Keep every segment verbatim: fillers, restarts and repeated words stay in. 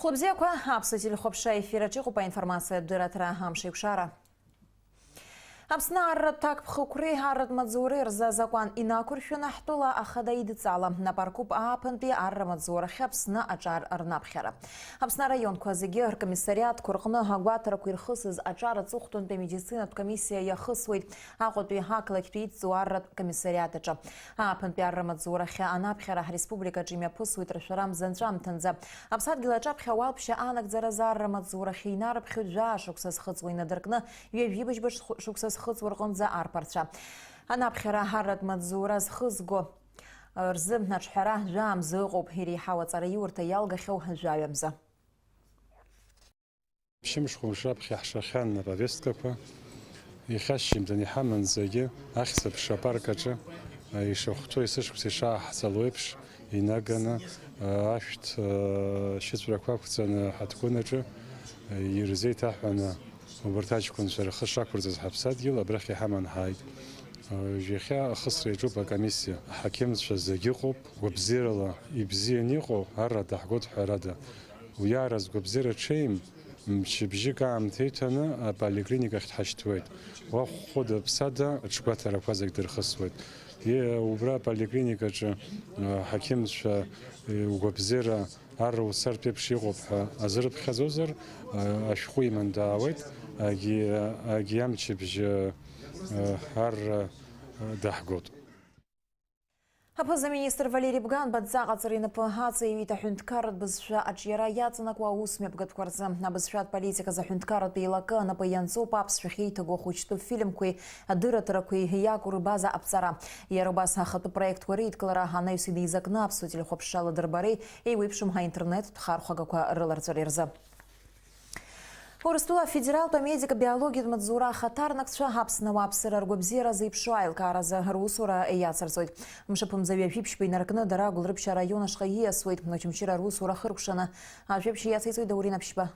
Хәлыбзиақәа, аԥсуа телехәаԥшра ефир аҿы иҟоуп аинформациатә дырраҭара Амшеикәшара. Аԥсны арратә ҭакԥхықәреи арратә маҵзуреи рзы азакәан инақәыршәаны ҳтәыла ахада идҵала напаркуп ааԥынтәи арра маҵзурахь Аԥсны аҿар рнаԥхьара. Аԥсны араионқәа зегьы ркомиссариатқәа рҟны агәаҭарақәа ирхысыз аҿар аҵыхәтәантәи амедицинатә комиссиа иахысуеит Аҟәатәи ақалақьтәи идҵоу арратә комиссариат аҿы. Ааԥынтәи арра маҵзурахь анаԥхьара ҳреспубликаҿы имҩаԥысуеит ршәара мза анҵәамҭанӡа. Аԥсадгьыл аҿаԥхьа ауалԥшьа анагӡаразы арра маҵзурахь инарыԥхьоит жәаа шықәса зхыҵуа инадыркны, ҩажәибжьба шықәса зхыҵуа рҟынӡа арԥарцәа. Анаԥхьара арратә маҵзура зхызго рзы аҿҳәара жәаа мза ыҟоуп, иреиҳау аҵараиурҭа иалгахьоу жәаҩа мза. Ԥшьымш-хәымш раԥхьа иаҳшахьан аповесткақәа. Иахьа ашьжьымҭан иҳаман зегьы, ахьӡ-аԥша апарк аҿы, а, ишахәҭоу есышықәса ишааҳҵало еиԥш, инаганы, а, ашәҭ, а, шьыҵәрақәа ақәҵаны ҳаҭгәын аҿы, а, ирзеиҭаҳәаны убарҭ аҷкәынцәа рхы шақәырҵаз ҳаԥсадгьыл абрахь иҳаман ҳааит. А, иахьа ахысра иаҿуп акомиссиа. Аҳақьымцәа зегьы ыҟоуп, гәабзиарала ибзианы иҟоу арра даҳгоит ҳәарада. Уи аара згәабзиара ҽеим, мчыбжьык аамҭа иҭаны аполиклиникахь дҳашьҭуеит. Уахә хәыда-ԥсада аҽгәаҭарақәа зегь дырхысуеит. Е, убра аполиклиникаҿы, а, ҳақьымцәа, е, угәабзиара арра усартә еиԥш иҟоуп ҳәа азырыԥхьаӡозар, а, ашәҟәы иман даауеит, агьи, агьи амчыбжь, а, арра, а, даҳгоит. Аԥыза-министр Валери Бганба адҵа ҟаҵара инапы аҵаиҩит аҳәынҭқарратә бызшәа аҿиара иаҵанакуа аус мҩаԥгатәқәа рзы. Абызшәатә политиказ аҳәынҭқарратә еилакы анапы ианҵоуп аԥсшәахь еиҭагоу ахәыҷтәы фильмқәеи адырраҭарақәеи иакәу рбаза аԥҵара. Иара убас ахатәы проектқәа реидкылара анаҩс инеизакны аԥсуа телехәаԥшрала дырбареи еиуеиԥшым аинтернеттә хархәагақәа рыларҵәареи рзы. Урыстәыла афедералтә амедика-биологиатә маҵзура ахаҭарнакцәа Аԥсны ауааԥсыра ргәабзиара зеиԥшроу аилкааразы русура иацырҵоит. Мшаԥымза ҩажәи ԥшьба инаркны дара Гәылрыԥшь араион ашҟа ииасуеит. Очамчыра русура ахыркәшаны ажәабжь иациҵоит Даур Инаԥшьба.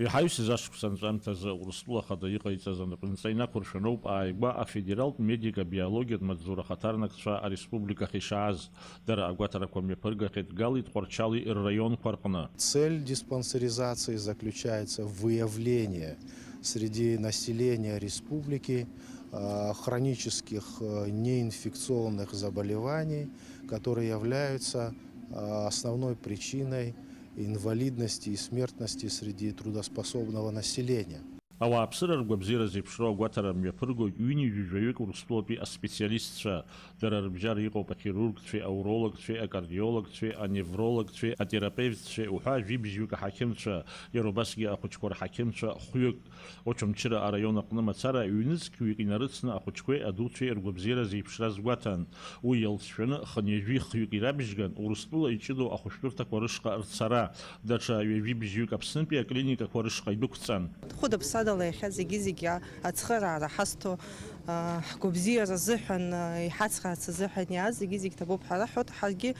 Иҳаҩсыз ашықәс анҵәамҭазы Урыстәыла Ахада иҟаиҵаз анапынҵа инақәыршәаноуп ааигәа афедералтә медика-биологиатә маҵзура ахаҭарнакцәа ареспубликахь ишааз. Дара агәаҭарақәа мҩаԥыргахьеит Галеи Тҟәарчали рраионқәа рҟны. Цель диспансеризации заключается в выявлении среди населения республики, а, хронических, а, неинфекционных заболеваний, которые являются, а, основной причиной инвалидности и смертности среди трудоспособного населения. Ауааԥсыра ргәабзиара зеиԥшроу агәаҭара мҩаԥыргоит ҩынҩажәи жәаҩык Урыстәылатәи аспециалистцәа. Дара рыбжьара иҟоуп ахирургцәеи, аурологцәеи, акардиологцәеи, аневрологцәеи, атерапевтцәеи уҳәа жәибжьҩык аҳақьымцәа, иара убасгьы ахәыҷқәа рҳақьымцәа хәҩык. Очамчыра араион аҟны мацара ҩнызқьҩык инарыцны ахәыҷқәеи адуцәеи ргәабзиара зеиԥшраз гәаҭан. Уи иалҵшәаны хынҩажәи хҩык ирабжьган Урыстәыла иҷыдоу ахәышәтәырҭақәа рышҟа рцара, даҽа ҩажәи бжьҩык Аԥснытәи аклиникақәа рышҟа идәықәҵан. Хәыда-ԥсадала иахьа зегьы-зегьы ацхыраара ҳазҭо, а, ҳгәабзиара азыҳәан, а, иҳацхраарц азыҳәан иааз зегьы-зегь ҭабуп ҳәа раҳҳәоит. Ҳаргьы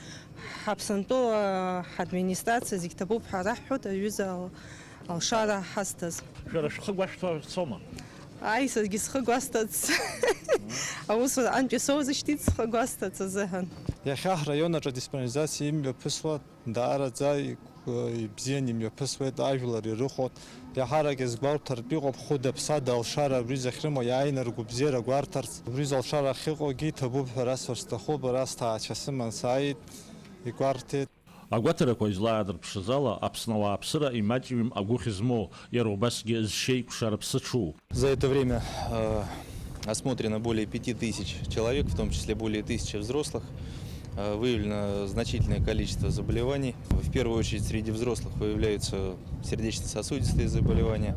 ҳаԥсынтәыла ҳадминистрациа зегь ҭабуп ҳәа раҳҳәоит, аҩыза ал-, алшара ҳазҭаз. Шәара шәхы гәашәҭо шәцома? Ааи, саргьы схы гәасҭац. Аусура антәи соузышьҭит схы гәасҭац азыҳәан. Иахьа ҳраион аҿы адиспансеризациа имҩаԥысуа даараӡа ибзианы имҩаԥысуеит, ажәлар ирыхәоит. Иаҳарак иазгәарҭартә иҟоуп хәыда-ԥсада алшара абри захьрымоу, иааины ргәабзиара гәарҭарц. Абри залшара ахьыҟоугьы иҭабуп ҳәа расҳәар сҭахуп, ара сҭаацәа сыман сааит, игәарҭеит. Агәаҭарақәа излаадырԥшыз ала, Аԥсны ауааԥсыра имаҷҩым агәыхь змоу, иара убасгьы зшеикәшара ԥсыҽу. За это время, э, осмотрено более пяти тысяч человек, в том числе более тысячи взрослых. Э, выявлено значительное количество заболеваний. В первую очередь среди взрослых выявляются сердечно-сосудистые заболевания,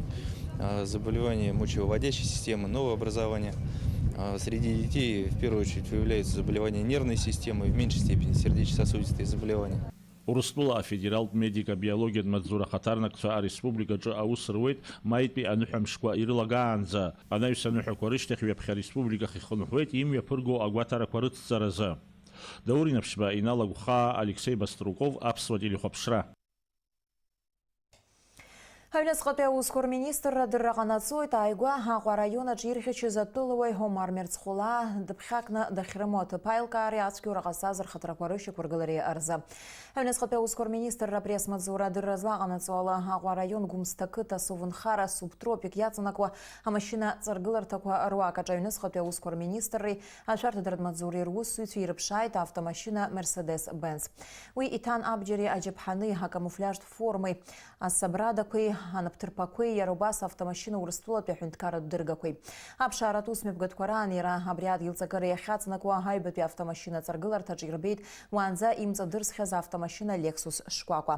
э, заболевания мочевыводящей системы, новообразования. Э, среди детей в первую очередь выявляются заболевания нервной системы, в меньшей степени сердечно-сосудистые заболевания. Урыстәыла афедералтә медика-биологиатә маҵзура ахаҭарнакцәа ареспубликаҿы аус руеит маитәи аныҳәамшқәа ирылагаанӡа. Анаҩс аныҳәақәа рышьҭахь ҩаԥхьа ареспубликахь ихынҳәуеит имҩаԥырго агәаҭарақәа рыцҵаразы. Даур Инаԥшьба, Инал Агәхаа, Алексеи Баструков, Аԥсуа телехәаԥшра. Аҩныҵҟатәи аусқәа рминистрра адырра ҟанаҵоит, ааигәа Аҟәа араион аҿы ирӷьычыз атәылауаҩ Омар Мерцхәлаа дыԥхьакны дахьрымоу аҭыԥ аилкаареи ацәгьоура ҟазҵаз рхаҭарақәа рышьақәыргылареи рзы. Аҩныҵҟатәи аусқәа рминистрра апресс-маҵзура адырра злаҟанаҵо ала, Аҟәа араион Гәымсҭа қыҭа асовнхара асубтропик иаҵанакуа амашьына ҵаргыларҭақәа руак аҿы аҩныҵҟатәи аусқәа рминистрреи ашәарҭадаратә маҵзуреи русзуҩцәа ирыԥшааит автомашьына Mercedes-Benz. Уи иҭан абџьари аџьаԥҳани акамуфляжтә формеи, асабрадақәеи, анапҭырԥақәеи, иара убас автомашьына Урыстәылатәи аҳәынҭқарратә дыргақәеи. Аԥшааратә усмҩаԥгатәқәа раан иара абри адгьыл ҵакыра иахьаҵанакуа аҩбатәи автомашьына ҵаргыларҭаҿы ирбеит уаанӡа имҵадырсхьаз автомашьына Lexus шкәакәа.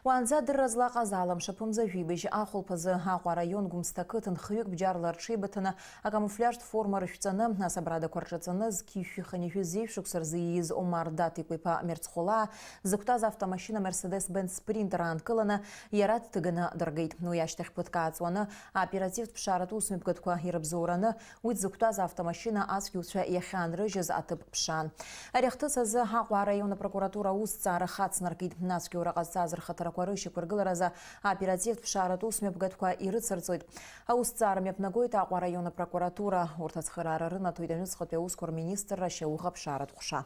Уаанӡа адырра злаҟаз ала, мшаԥымза жәибжь ахәылԥазы Аҟәа араион Гәымсҭа ақыҭан хҩык бџьарла рҽеибыҭаны, акамуфляжтә форма рышәҵаны, асабрадақәа рҿаҵаны, зқьи жәшәи хынҩажәи зеижә шықәса рзы ииз Омар Дат-иԥа Мерцхәлаа зықәтәаз автомашьына Mercedes-Benz Sprinter аанкыланы, иара дҭыганы дыргеит. Уи ашьҭахь ԥыҭк ааҵуаны, аоперативтә ԥшааратә усмҩаԥгатәқәа ирыбзоураны, уи дзықәтәаз автомашьына ацәгьоуцәа иахьаанрыжьыз аҭыԥ ԥшаан. Ари ахҭыс азы Аҟәа араион апрокуратура аусҭҵаара хацнаркит. Ацәгьоура ҟазҵаз рхаҭарақәа рышьақәыргыларазы аоперативтә ԥшааратә усмҩаԥгатәқәа ирыцырҵоит. Аусҭҵаара мҩаԥнагоит Аҟәа араион апрокуратура. Урҭ ацхыраара рынаҭоит аҩныҵҟатәи аусқәа рминистрра ашьауӷа аԥшааратә ҟәша.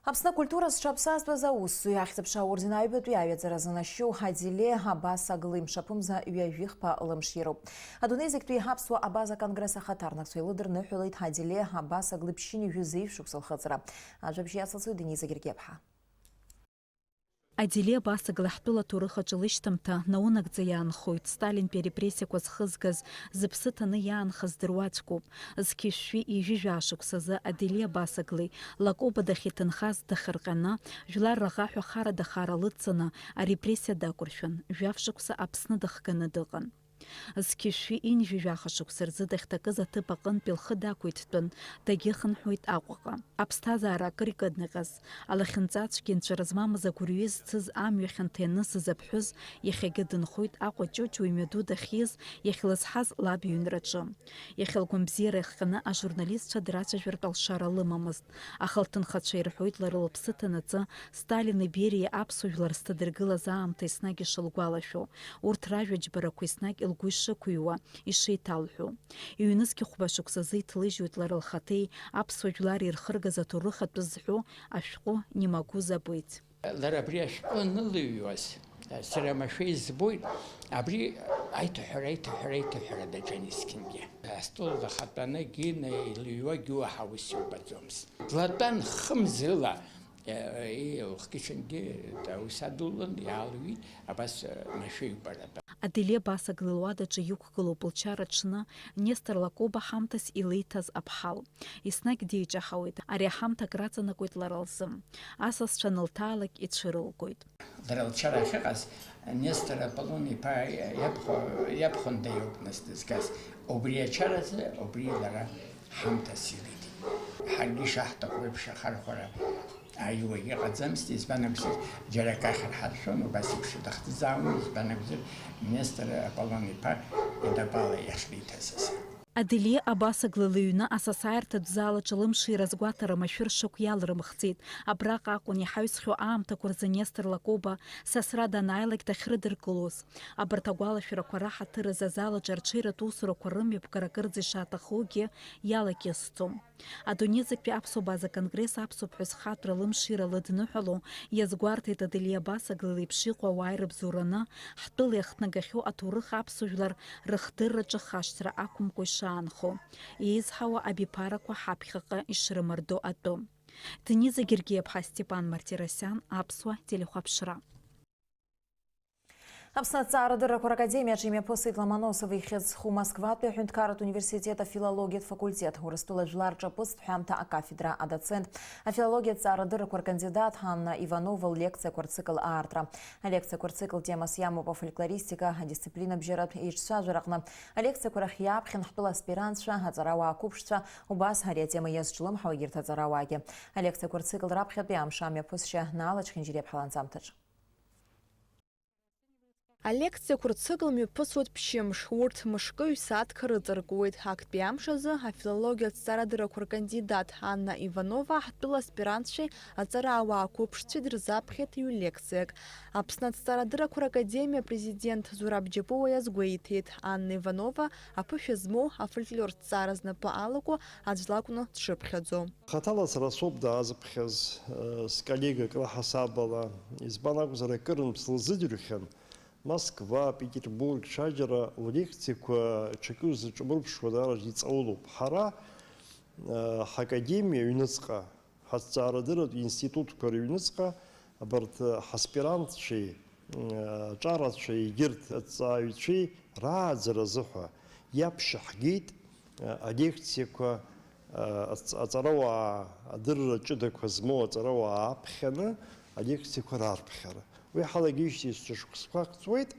Аԥсны акультура зҽаԥсазтәыз аусзуҩ, ахьӡ-аԥша аорден аҩбатәи аҩаӡара занашьоу Адиле Абасаглы имшаԥымза ҩажәихԥа лымшироуп. Адунеи зегьтәи аԥсуа Абаза конгресс ахаҭарнакцәа илыдырныҳәалеит Адиле Абасаглы ԥшьынҩажәи зеижә шықәса лхыҵра. Ажәабжь иацылҵоит Дениза Гергиаԥҳа. Адиле Абасаглы ҳтәыла аҭоурых аҿы лышьҭамҭа наунагӡа иаанхоит. Сталинтәи арепрессиақәа зхызгаз, зыԥсы ҭаны иаанхаз дыруаӡәкуп. Зқьышәшәи ҩажәи жәаа шықәсазы Адиле Абасаглы Лакоба дахьыҭынхаз дахырҟьаны, жәлар раӷа ҳәа хара-дахара лыдҵаны, арепрессиа дақәыршәан, жәаф шықәса Аԥсны дахганы дыҟан. Зқьышәи ҩажәи жәаха шықәса рзы дахьҭакыз аҭыԥ аҟынтәи лхы дақәиҭтәын, дагьыхынҳәуеит Аҟәаҟа. Аԥсҭазаара акыр икыднаҟьаз, алахьынҵацәгьа нҵәара змамыз агәырҩа зцыз амҩа хьанҭа ианысыз аԥҳәыс иахьагьы дынхоит Аҟәа Ҷыҷуа имҩаду дахьиз, иахьлызҳаз лаб иҩнраҿы. Иахьа лгәамбзиара иахҟьаны ажурналистцәа драцәажәартә алшара лымамызт, аха лҭынхацәа ирҳәоит лара лыԥсы ҭанаҵы Сталини Бериеи аԥсуа жәлар зҭадыргылаз аамҭа еснагь ишылгәалашәо, урҭ ражәа џьбарақәа еснагь лгәы ишықәыҩуа, ишеиҭалҳәо. Ҩнызқь хәба шықәсазы иҭлыжьуеит лара лхаҭеи аԥсуа жәлари ирхыргаз аҭоурых атәы зҳәо ашәҟәы Не могу забыть. Лара абри ашәҟәы анылыҩуаз, сара амашәа избоит, абри аиҭаҳәара, аиҭаҳәара, аиҭаҳәара даҿын есқьынгьы. Астол дахатәаны Гена илыҩуагьы уаҳа ус иубаӡомызт. Длатәан хымзыла, Е, е, лхгьы-ҽынгьы аус адулан, иаалҩит, абас, е, машәырҩбаратәы. Адиле Абасаглы луадаҿы иқәгылоуп лчара аҽны Нестор Лакоба ҳамҭас илеиҭаз аԥҳал. Еснагь деиҷаҳауеит, ари аҳамҭа акраҵанакуеит лара лзы. Асасцәа анылҭаалак ицәырылгоит. Лара лчара ахьыҟаз Нестор Аполлон-иԥа иабхәа-, иабхәында иоуп нас дызгаз. Убри ачаразы, убри лара ҳамҭас илеиҭеит. Ҳаргьы ишаҳҭаху еиԥш ахархәара Аиуагьы ҟаӡамызт, избан акәзар, џьара акы ахьырҳаршәон, убас еиԥш дахӡыӡаауан, избан акәзар, Нестор Аполлон-иԥа идапала иахьлиҭаз азы. Адиле Абасаглы лыҩны асасааирҭатә залаҿ лымшира азгәаҭара машәыр шықә иалрымхӡеит. Абраҟа акәын иҳаҩсхьоу аамҭақәа рзы Нестор Лакоба сасра данааилак дахьрыдыркылоз. Абарҭ агәалашәарақәа раҳаҭыр азы азалаҿ арҽеиратә усурақәа рымҩаԥгара акырӡа ишаҭахугьы иалакьысӡом. Адунеи зегьтәи аԥсуа база конгресс аԥсуа ԥҳәыс хаҵәра лымшира лыдныҳәало иазгәарҭеит Адиле Абасаглы леиԥш иҟоу ауаа ирыбзоураны, ҳтәыла иахҭнагахьоу аҭоурых аԥсуа жәлар рыхдырраҿы хашҭра ақәымкәа ишаанхо, еизҳауа абиԥарақәа ҳаԥхьаҟа ишрымардо атәы. Дениза Гергиаԥҳа, Степан Мартиросиан, Аԥсуа телехәаԥшра. Аԥсны аҭҵаарадыррақәа ракадемиаҿы имҩаԥысит Ломоносов ихьӡ зху Москватәи аҳәынҭқарратә университет афилологиатә факультет, Урыстәыла жәлар рҿаԥыцтә ҳәамҭа акафедра адоцент, афилологиатә ҭҵаарадыррақәа ркандидат Анна Иванова ллекциақәа рцикл аартра. Алекциақәа рцикл темас иамоуп афольклористика, адисциплинабжьаратә еиҿцәажәараҟны. Алекциақәа рахь иааԥхьан ҳтәыла аспирантцәа, аҵарауаа қәыԥшцәа, убас ари атема иазҿлымҳауа егьырҭ аҵарауаагьы. Алекциақәа рцикл раԥхьатәи амш амҩаԥысшьа Наала Чхинџьириаԥҳа ланҵамҭаҿ. Алекциақәа рцикл мҩаԥысуеит ԥшьымш, урҭ мышкы ҩ-сааҭк рыҵаркуеит. Актәи амш азы афилологиатә ҭҵаарадыррақәа ркандидат Анна Иванова ҳтәыла аспирантцәеи аҵарауаа қәыԥшцәеи дырзаԥхьеит ҩ-лекциак. Аԥсны аҭҵаарадыррақәа ракадемиа апрезидент Зураб Џьапуа иазгәеиҭеит, Анна Иванова аԥышәа змоу афольклортә ҭҵаара знапы алаку аӡә лакәны дшыԥхьаӡо. Хаҭала сара соуп даазыԥхьаз, э, сколлегак лаҳасаб ала, избан акәзар, акырынтә слызыӡырҩхьан, Москва, Петербург, ҽаџьара ллекциақәа ҽакы узыҿамырԥшуа даараӡа иҵаулоуп. Ҳара, э, ҳакадемиа аҩныҵҟа, ҳаҭҵаарадырратә институтқәа рыҩныҵҟа абарҭ, э, ҳаспирантцәеи, э, аҿарацәеи егьырҭ аҭҵааҩцәеи рааӡара азыҳәа иаԥшьа ҳгеит, э, алекциақәа, э, аҵ-, аҵарауаа, адырра ҷыдақәа змоу аҵарауаа аԥхьаны алекциақәа рарԥхьара. Уи ҳалагеижьҭеи шықәсқәак ҵуеит,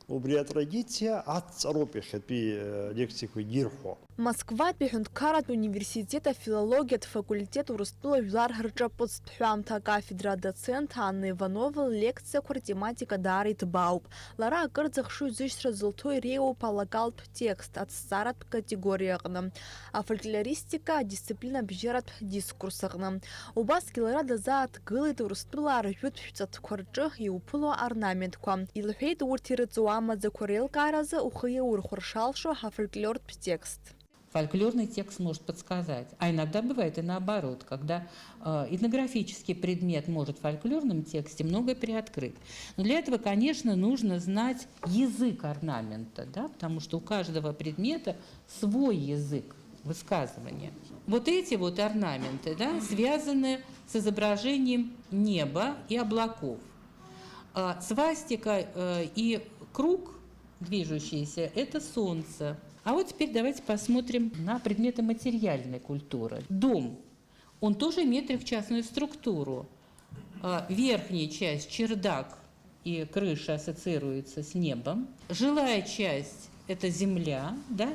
убри атрадициа адҵароуп иахьатәи, э, лекциақәа егьирҳәо. Москватәи аҳәынҭқарратә университет афилологиатә факультет Урыстәыла жәлар рҿаԥыцтә ҳәамҭа акафедра адоцент Анна Иванова ллекциақәа ртематика даара иҭбаауп. Лара акырӡа хшыҩзышьҭра зылҭо иреиуоуп алокалтә текст аҭҵааратә категориа аҟны, афольклористика адисциплина абжьаратә дискурс аҟны. Убасгьы лара дазааҭгылеит Урыстәылаа ржәытә шәҵатәқәа рҿы иуԥыло орнаментқәа. Илҳәеит, урҭ ирыҵоу амаӡақәа реилкааразы ухы иаурхәар шалшо афольклортә текст. Фольклорный текст может подсказать, а иногда бывает и наоборот, когда, э, этнографический предмет может в фольклорном тексте многое приоткрыть. Но для этого, конечно, нужно знать язык орнамента, да, потому что у каждого предмета свой язык высказывания. Вот эти вот орнаменты, да, связаны с изображением неба и облаков. А, свастика, э, и круг движущийся — это солнце. А вот теперь давайте посмотрим на предметы материальной культуры. Дом. Он тоже имеет трёхчастную структуру. А, верхняя часть, чердак и крыша, ассоциируется с небом. Жилая часть — это земля, да,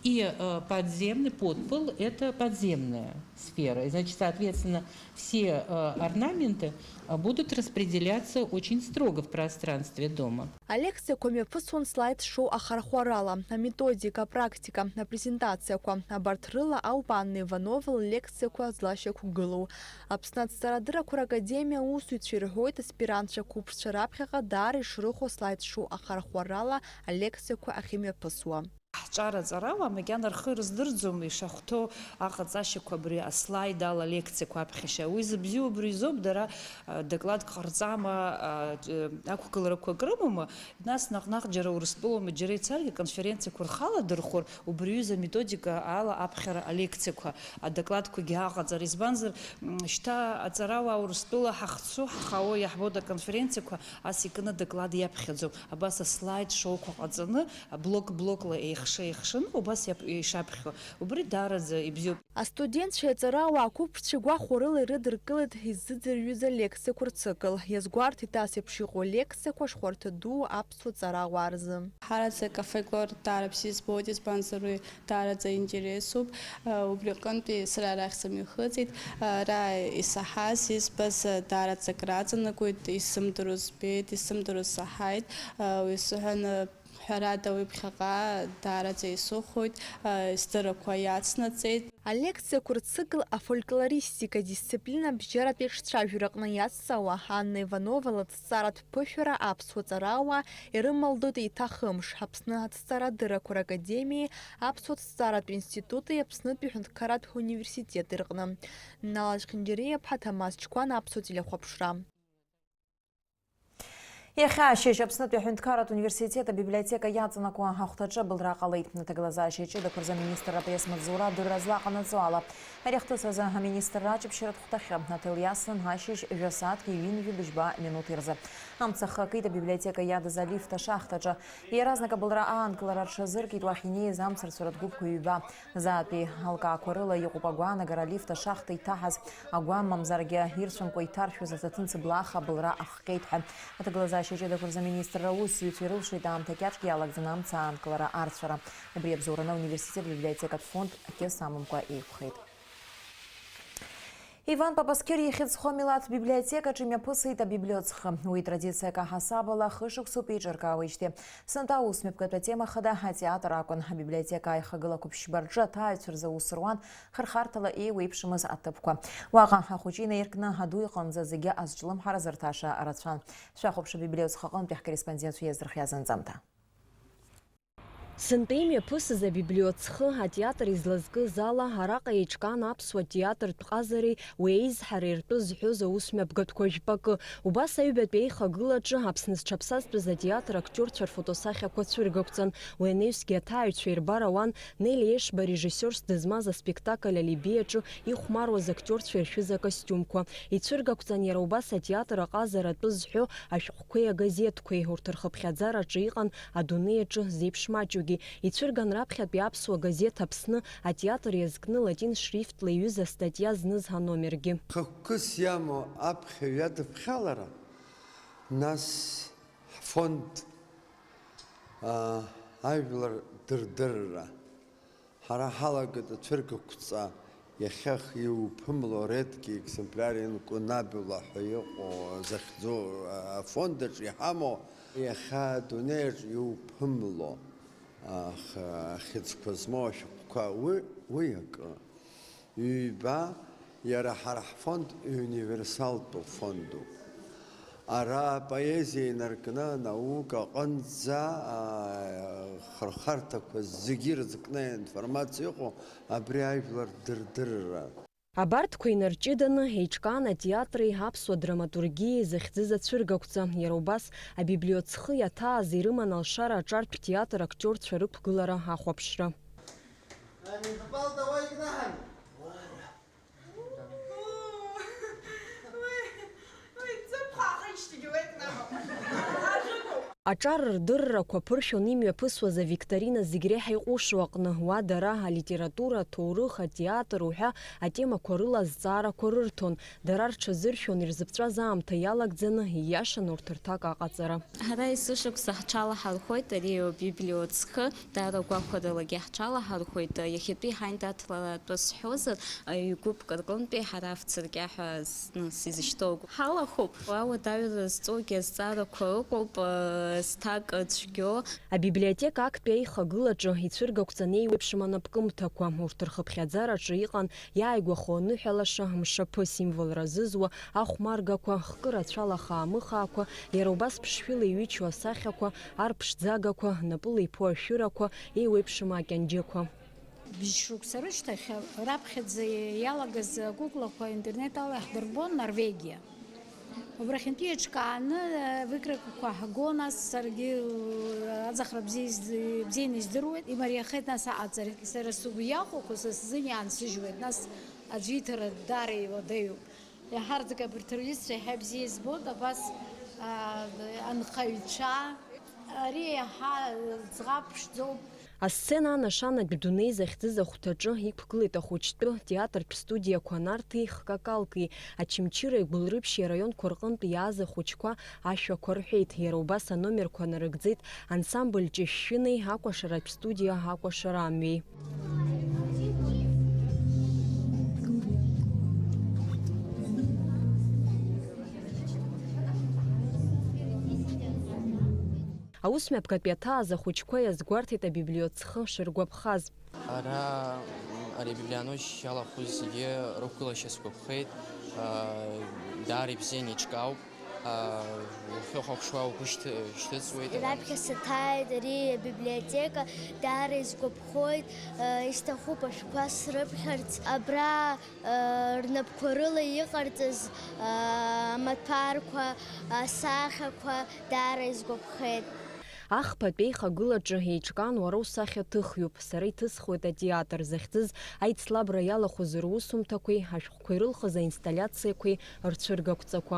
и, э, подземный, подпол — это подземная сфера. И, значит, соответственно, все, э, орнаменты, э, будут распределяться очень строго в пространстве дома. Алекциақәа мҩаԥысуан слайд-шоу ахархәарала, аметодика, апрактика, апрезентациақәа. Абарҭ рыла ауп Анна Иванова ллекциақәа злашьақәгылоу. Аԥсны аҭҵаарадыррақәа ракадемиа аусзуҩцәа ирҳәоит, аспирантцәа қәыԥшцәа раԥхьаҟа даара ишрыхәо слайд-шоу ахархәарала алекциақәа ахьымҩаԥысуа. Ҳҿар аҵарауаа макьана рхы ирыздырӡом ишахәҭоу аҟаҵашьақәа абри аслайд ала алекциақәа аԥхьашьа. Уи зыбзиоу убри изоуп, дара, а, докладк ҟарҵама, а, т-, ақәгыларақәак рымоума? Нас наҟ-наҟ џьара Урыстәылоума, џьара ицаргьы, аконференциақәа рхала дырхәыр, убри аҩыза аметодика ала аԥхьара алекциақәа, адокладқәагьы аҟаҵара. Избанзар, м, шьҭа аҵарауаа Урыстәыла ҳахцәу, ҳхаау иаҳбоит аконференциақәа, ас икны адоклад иаԥхьаӡом. Абас аслайд шоуқәа ҟаҵаны, блок-блокла еихша-еихшаны, убас иап-, ишаԥхьо. Убри даараӡа ибзиоуп. Астудентцәеи аҵарауаа қәыԥшцәеи гәахәарыла ирыдыркылеит иззыӡырҩыз алекциақәа рцикл. Иазгәарҭеит ас еиԥш иҟоу алекциақәа ашхәарҭа ду аԥсуа ҵарауаа рзы. Ҳараӡак афольклор даара бзиа избоит, избанзар уи даараӡа интересуп. Убри аҟынтәи сара арахь сымҩахыҵит. Ара исаҳаз, избаз даараӡа акраҵанакуеит, исзымдыруа збеит, исзымдыруа саҳаит. Уи сыҳәан, ҳәарада, уи ԥхьаҟа даараӡа исыхәоит, сдыррақәа иацнаҵеит. Алекциақәа рцикл афольклористика адисциплина абжьаратәи аҿцәажәараҟны иацҵауа Анна Иванова лыҭҵааратә ԥышәара аԥсуа ҵарауаа ирымалдоит еиҭа хымш, Аԥсны аҭҵаарадыррақәа ракадемиеи аԥсуа ҭҵааратә институти Аԥснытәи аҳәынҭқарратә университети рҟны. Нала Чхинџьариа-ԥҳа, Ҭамаз Чқәан, Аԥсуа телехәаԥшра. Иахьа ашьыжь Аԥснытәи аҳәынҭқарратә университет абиблиотека иаҵанакуа ахәҭаҿы абылра ҟалеит. Аҭагылазаашьа ҷыдақәа рзы аминистрратә аиасмаҵзура адырра злаҟанаҵо ала, ари ахҭыс азы аминистрра аҷаԥшьаратә хәҭахьы аҭел иасын ашьыжь жәа сааҭки ҩынҩажәи быжьба минуҭи рзы. Амца ахы акит абиблиотека иадыз алифт ашахҭаҿы. Иаразнак абылра аанкылара рҽазыркит уахь инеиз амцарцәаратә гәыԥқәа ҩба. Заатәи алкаақәа рыла иҟоуп агәаанагара алифт ашахҭа иҭаҳаз агәам, мамзаргьы ирцәамкәа иҭаршәыз аҭаҭын цыблаха абылра ахҟьеит ҳәа. Аҭагылазаашьа ҷыдақәа рзы аминистрра аусзуҩцәа ирылшеит аамҭа кьаҿк иалагӡаны амца аанкылара арцәара. Убри абзоураны ауниверситет абиблиотекатә фонд кьыс амамкәа еиқәхеит. Иван Папасқьыр ихьӡ зху амилаҭ библиотекаҿы имҩаԥысит абиблиоцхы. Уи традициак аҳасабала хышықәсоуп еиҿыркаауеижьҭеи. Сынтәа аусмҩаԥгатәи атема хада атеатр акәын. Абиблиотека аихагылақәа ԥшьба рҿы аҭааҩцәа рзы аус руан, хырхарҭала еиуеиԥшымыз аҭыԥқәа. Уаҟа ахәыҷы инаиркны аду иҟынӡа зегьы азҿлымҳара зырҭаша рацәан. Шәахәаԥш абиблиоцхы аҟынтәи ҳкорреспондент иазырхиаз анҵамҭа. Сынтәа имҩаԥысыз абиблиоцхы атеатр излазкыз ала, араҟа еиҿкаан аԥсуа театртә ҟазареи уи аизҳареи ртәы зҳәоз аусмҩаԥгатәқәа жәпакы. Убас аҩбатәи аихагылаҿы Аԥсны зҽаԥсазтәыз атеатр актиорцәа рфотосахьақәа цәыргақәҵан. Уи анаҩсгьы аҭааҩцәа ирбар ауан Нели Ешба режиссиорс дызмаз аспектакль Алибеи аҿы ихәмаруаз актиорцәа иршәыз акостиумқәа. Ицәыргақәҵан иара убас атеатр аҟазара атәы зҳәо ашәҟәқәеи агазеҭқәеи. Урҭ рхыԥхьаӡараҿы иҟан адунеи аҿы зеиԥш маҷугьы. Ицәырган раԥхьатәи аԥсуа газеҭ Аԥсны атеатр иазкны латин шрифтла иҩыз астатиа зныз аномергьы. Хықәкыс иамоу аԥхьаҩ иадыԥхьалара, нас ҳфонд, аа, ажәлар дырдырра. Ҳара ҳалагеит ацәыргақәҵа, иахьа иуԥымло редкий экземпляр инкунабула ҳәа иҟоу захьӡу афонд аҿы иҳамоу, иахьа адунеи аҿы иуԥымло, ах-, ахьыӡқәа змоу ашәҟәқәа, уи, уи акы. Ҩба, иара ҳара ҳфонд универсалтәу фондуп. Ара апоезиа инаркны анаука аҟынӡа, аа, хырхарҭақәа зегьы ирызкны аинформациа ыҟоу абри ажәлар дырдырра. Абарҭқәа инарҷыданы еиҿкаан атеатри аԥсуа драматургиеи захьӡыз ацәыргақәҵа. Иара убас абиблиоцхы иаҭааз ирыман алшара аҿартә театр актиорцәа рықәгылара ахәаԥшра. Ани, хапал давай гнахан. Аҿар рдыррақәа ԥыршәон имҩаԥысуаз авикторина зегь реиҳа иҟәышу аҟны. Уа дара алитература, аҭоурых, атеатр уҳәа атемақәа рыла азҵаарақәа рырҭон. Дара рҽазыршәон ирзыԥҵәаз аамҭа иалагӡаны, ииашаны урҭ рҭак аҟаҵара. Ҳара есышықәса ҳҽалаҳархәоит ари абиблиоцхы, даара гәахәаралагьы ҳҽалаҳархәоит. Иахьатәи ҳаиндаҭлара атәы сҳәозар, ҩ-гәыԥк рҟынтәи ҳара ҳцыркьаҳәа зны сизышьҭоу ҳалахәуп. Ауадаҩра зҵогьы азҵаарақәа ыҟоуп, зҭак цәгьоу. Абиблиотека актәи аихагылаҿы ицәыргақәҵаны еиуеиԥшым анапкымҭақәа. Урҭ рхыԥхьаӡараҿы иҟан иааигәахо аныҳәалаша, мшаԥы символра зызуа ахәмаргақәа, хкы рацәала хаамыхаақәа, иара убас ԥшшәыла иҩычоу асахьақәа, арԥшӡагақәа, напыла иԥу ашәырақәа, еиуеиԥшым акьанџьақәа. Бжьшықәса рышьҭахь раԥхьаӡа иалагаз акәыкәлақәа интернет ала иаҳдырбон Норвегиа. Убрахьынтәи еиҿкааны, э, выкройкақәа ҳго, нас саргьы, э, аӡахра бзиа изд-, бзианы издыруеит, имариахеит нас аҟаҵарагьы. Сара сыгәы иахәақәо са сзын иаансыжьуеит, нас аӡәы иҭара даара иуадаҩуп. Иаҳарӡак абарҭ рҩызцәа иаҳа бзиа избоит, абас, а, анхаҩцәа, ари иаҳа ӡӷаб ԥшӡоуп. Асцена анашанатә дунеи захьӡыз ахәҭаҿы иқәгылеит ахәыҷтәы театртә студиақәа Нарҭи Хкакалки. Очамчыреи Гәылрыԥшьи араионқәа рҟынтә иааз ахәыҷқәа ашәақәа рҳәеит. Иара убас аномерқәа нарыгӡеит ансамбль Ҷышәшәыни акәашаратә студиа Акәашара амҩеи. Аусмҩаԥгатәи аҭааз ахәыҷқәа иазгәарҭеит абиблиоцхы шыргәаԥхаз. Ара, м, ари абиблианошь иалахәыз зегьы рықәгылашьа сгәаԥхеит, аа, даара ибзианы иҿкаауп, аа, ухы хәаԥшуа угәы шьҭы-, шьҭыҵуеит. Раԥхьа саҭааит, ари абиблиотека даара исгәаԥхоит, аа, исҭахуп ашәҟәқәа срыԥхьарц. Абра, аа, рнапқәа рыла иҟарҵаз, аа, амаҭәарқәа, асахьақәа даара исгәаԥхеит. Ахԥатәи аихагылаҿы еиҿкаан уара усахьа ҭыхҩуп, сара иҭысхуеит атеатр захьӡыз, аицлабра иалахәыз русумҭақәеи ашәҟәқәа ирылхыз аинсталлиациақәеи рцәыргақәҵақәа.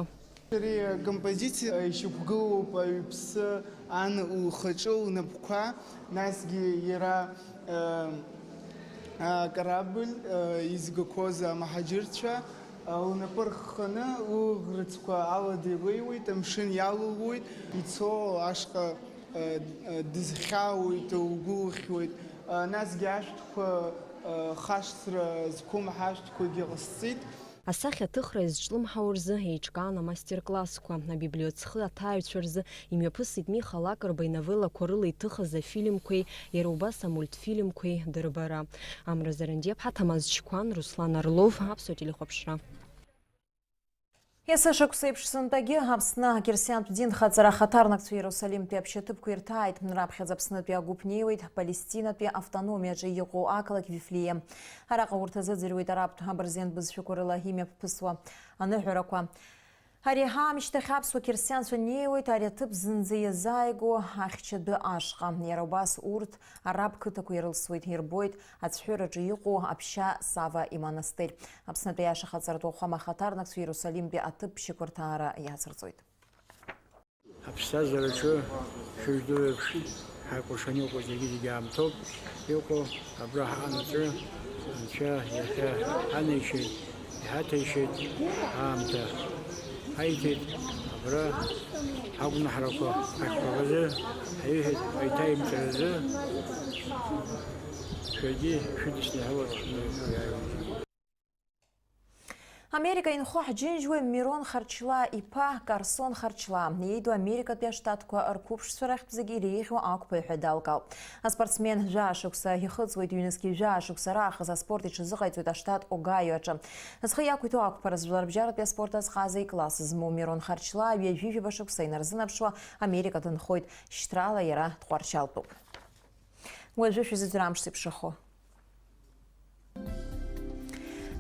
Ари акомпозициа ишьақәгылоуп аҩԥсы ан лхаҿы лнапқәа, насгьы иара, э, акорабль, э, изгақәоз амаҳаџьырцәа, э, лнапы рхханы лыӷрыцқәа алада илеиуеит, амшын иалылуеит, ицо ашҟа дызхьаауеит, лгәылхьуеит, насгьы ашәҭқәа, хашҭра зқәым ҳашәҭқәагьы ҟасҵеит. Асахьаҭыхра иазҿлымҳау рзы еиҿкаан амастер-классқәа, абиблиоцхы аҭааҩцәа рзы имҩаԥысит Миха Лакрба иновеллақәа рыла иҭыхыз афильмқәеи, иара убас амультфильмқәеи дырбара. Амра Зарандиаԥҳа, Ҭамаз Чқәан, Руслан Орлов, Аԥсуа телехәаԥшра. Есышықәса еиԥш сынтәагьы Аԥсны ақьырсиантә динхаҵара ахаҭарнакцәа Иерусалимтәи аԥшьаҭыԥқәа ирҭааит. Раԥхьаӡа Аԥснытәи агәыԥ неиуеит Палестинатәи автономиаҿы иҟоу ақалақь Вифлеем. Араҟа урҭ азыӡырҩуеит арабтә абырзенбызшәақәа рыла имҩаԥысуа аныҳәарақәа. Ари аамышьҭахь аԥсуа қьырсианцәа неиуеит ари аҭыԥ зынӡа иазааигәоу ахьчатәы ашҟа. Иара убас урҭ араб қыҭақәа ирылсуеит, ирбоит ацәҳәыраҿы иҟоу Аԥшьа Сава имонастырь. Аԥснытәи аиаша хаҵаратә уахәама ахаҭарнакцәа Иерусалимтәи аҭыԥ ԥшьақәа рҭаара иацырҵоит. Аԥсҭазаараҿы шәыжәдыруеиԥш ҳакәыршаны иҟоу зегьы-зегьы аамҭоуп иҟоу. Абра ҳаҟанаҵы Анцәа иахьа ҳанеишьеит, иҳаҭеишьеит аамҭа ҳаиҭеит. Абра ҳагәнаҳарақәа ҳашәҟәқәа рзы ҳаиҳәеит, аиҭаимҵаразы шәаргьы шәыдысныҳәалоит. Америка инхо ҳџьынџьуаҩ Мирон Харчлаа иԥа Карсон Харчлаа иеиду Америкатәи аштатқәа рқәыԥшцәа рахьтә зегьы иреиӷьу ақәԥаҩ ҳәа далгалт. Аспортсмен жәаа шықәса ихыҵуеит, ҩнызқьи жәаа шықәса раахыс аспорт иҽазыҟаиҵоит аштат Огайо аҿы. Зхы иақәиҭу ақәԥаразы жәларбжьаратәи аспорт азҟаза икласс змоу Мирон Харчлаа ҩажәи жәаба шықәса инарзынаԥшуа Америка дынхоит. Шьҭрала иара дҟәарчалтәуп. Уажәы шәзыӡырҩ амш зеиԥшрахо.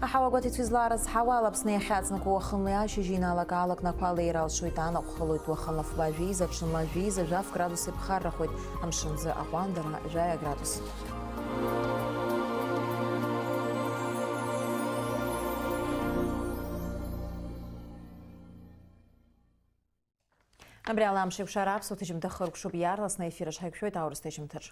Аҳауагәаҭаҩцәа излаарыцҳауа ала Аԥсны иахьаҵнакуа уахынлеи ашьыжьи иналак-аалак нақәа леира алшоит, анаҟә хылоит уахынла фба жәеиза, ҽынла жәеиза, жәаф градус иԥхаррахоит, амшынӡы аҟәандара жәаҩа градус. Абри ала амш еиқәшара аԥсуа ҭыжьымҭа хыркәшоуп, иаарласны аефир аҿы ҳаиқәшәоит аурыс ҭыжьымҭаҿ.